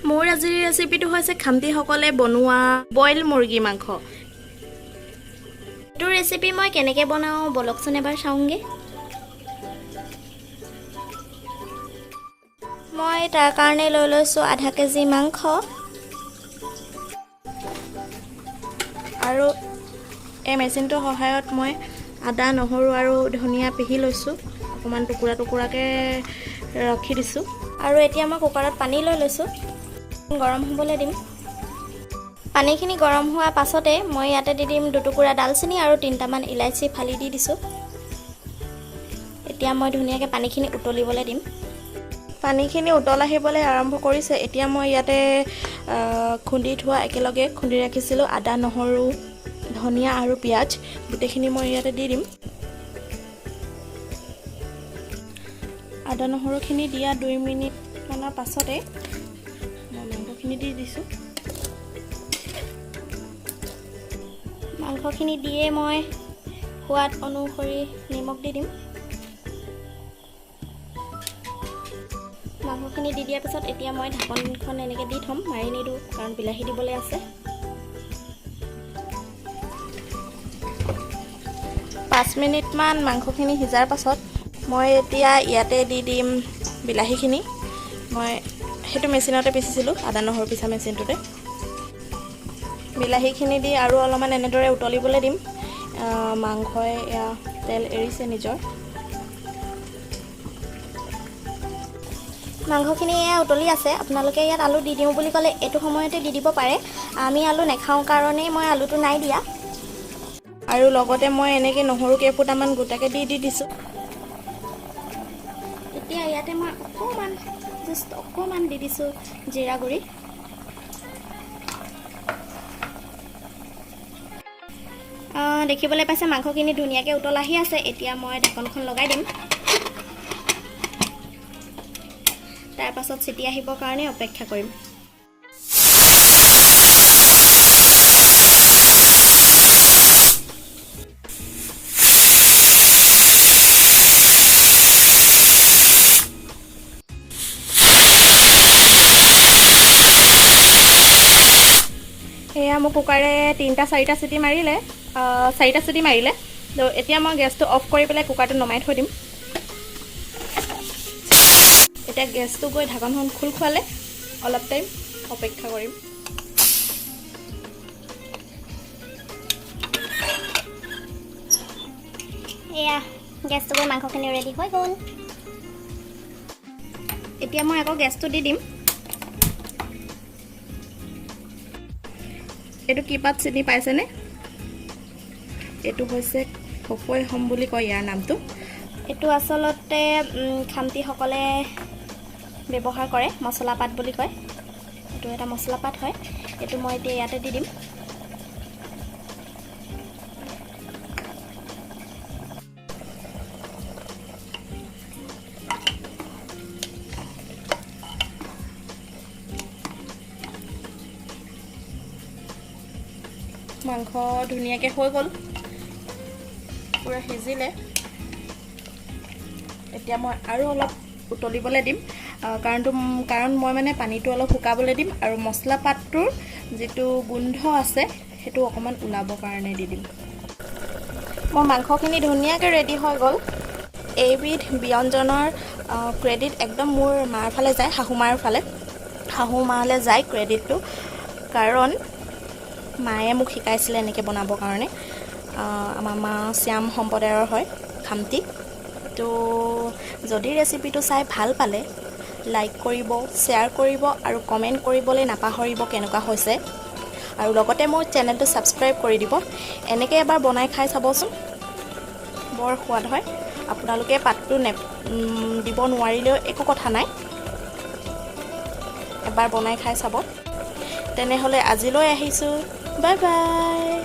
মোৰ আজিৰ ৰেচিপিটো হৈছে খামটিসকলে বনোৱা বইল মুৰ্গী মাংস। এইটো ৰেচিপি মই কেনেকৈ বনাওঁ, ব'লকচোন এবাৰ চাওঁগৈ। মই তাৰ কাৰণে লৈ লৈছোঁ আধা কেজি মাংস। আৰু এই মেচিনটোৰ সহায়ত মই আদা, নহৰু আৰু ধনিয়া পিহি লৈছোঁ। অকণমান টুকুৰা টুকুৰাকৈ ৰাখি দিছোঁ। আৰু এতিয়া মই কুকাৰত পানী লৈ লৈছোঁ, গৰম হ'বলৈ দিম। পানীখিনি গৰম হোৱাৰ পাছতে মই ইয়াতে দি দিম দুটুকুৰা ডালচেনি আৰু তিনিটামান ইলাচি ফালি দি দিছোঁ। এতিয়া মই ধুনীয়াকৈ পানীখিনি উতলিবলৈ দিম। পানীখিনি উতল আহিবলৈ আৰম্ভ কৰিছে। এতিয়া মই ইয়াতে খুন্দি থোৱা, একেলগে খুন্দি ৰাখিছিলোঁ আদা, নহৰু, ধনিয়া আৰু পিঁয়াজ, গোটেইখিনি মই ইয়াতে দি দিম। আদা নহৰুখিনি দিয়া 2 মিনিটমানৰ পাছতে মই মাংসখিনি দি দিছোঁ। মাংসখিনি দিয়ে মই সোৱাদ অনুসৰি নিমখ দি দিম। মাংসখিনি দি দিয়াৰ পিছত এতিয়া মই ঢাকনখন এনেকৈ দি থ'ম, মাৰি নিদিওঁ, কাৰণ বিলাহী দিবলৈ আছে। 5 মিনিটমান মাংসখিনি সিজাৰ পাছত মই এতিয়া ইয়াতে দি দিম বিলাহীখিনি। মই সেইটো মেচিনতে পিচিছিলোঁ, আদা নহৰু পিছা মেচিনটোতে। বিলাহীখিনি দি আৰু অলপমান এনেদৰে উতলিবলৈ দিম। মাংসই এয়া তেল এৰিছে নিজৰ। মাংসখিনি এয়া উতলি আছে। আপোনালোকে ইয়াত আলু দি দিওঁ বুলি ক'লে এইটো সময়তে দি দিব পাৰে। আমি আলু নাখাওঁ কাৰণেই মই আলুটো নাই দিয়া। আৰু লগতে মই এনেকৈ নহৰু কেইফুটামান গোটাকৈ দি দি দিছোঁ। এতিয়া ইয়াতে মই অকণমান, জাষ্ট অকণমান দি দিছোঁ জিৰা গুড়ি। দেখিবলৈ পাইছে, মাংসখিনি ধুনীয়াকৈ উতল আহি আছে। এতিয়া মই ঢাকনখন লগাই দিম। তাৰপাছত চিটি আহিবৰ কাৰণে অপেক্ষা কৰিম। এয়া মোৰ কুকাৰে তিনিটা চাৰিটা চিটি মাৰিলে, চাৰিটা চিটি মাৰিলে। তো এতিয়া মই গেছটো অফ কৰি পেলাই কুকাৰটো নমাই থৈ দিম। এতিয়া গেছটো গৈ ঢাকনখন খোল খোৱালে অলপ টাইম অপেক্ষা কৰিম। এয়া গেছটো গৈ মাংসখিনি ৰেডি হৈ গ'ল। এতিয়া মই আকৌ গেছটো দি দিম। এইটো কি পাত চিনি পাইছেনে? এইটো হৈছে কপৈ হম বুলি কয় ইয়াৰ নামটো। এইটো আচলতে খামটিসকলে ব্যৱহাৰ কৰে, মছলা পাত বুলি কয়। এইটো এটা মছলা পাত হয়। এইটো মই এতিয়া ইয়াতে দি দিম। মাংস ধুনীয়াকৈ হৈ গ'ল, পূৰা সিজিলে। এতিয়া মই আৰু অলপ উতলিবলৈ দিম, কাৰণ মই মানে পানীটো অলপ শুকাবলৈ দিম আৰু মছলা পাতটোৰ যিটো গোন্ধ আছে, সেইটো অকণমান ওলাবৰ কাৰণে দি দিম। মোৰ মাংসখিনি ধুনীয়াকৈ ৰেডি হৈ গ'ল। এইবিধ ব্যঞ্জনৰ ক্ৰেডিট একদম মোৰ মাৰ ফালে যায়, শাহু মাৰ ফালে, শাহু মালৈ যায় ক্ৰেডিটটো, কাৰণ মায়ে মোক শিকাইছিলে এনেকৈ বনাবৰ কাৰণে। আমাৰ মা শ্যাম সম্প্ৰদায়ৰ হয়, খামটি। তো যদি ৰেচিপিটো চাই ভাল পালে লাইক কৰিব, শ্বেয়াৰ কৰিব আৰু কমেণ্ট কৰিবলৈ নাপাহৰিব কেনেকুৱা হৈছে। আৰু লগতে মোৰ চেনেলটো ছাবস্ক্ৰাইব কৰি দিব। এনেকৈ এবাৰ বনাই খাই চাবচোন, বৰ সোৱাদ হয়। আপোনালোকে পাতটো দিব নোৱাৰিলেও একো কথা নাই, এবাৰ বনাই খাই চাব। তেনেহ'লে আজিলৈ আহিছোঁ, বাই বাই।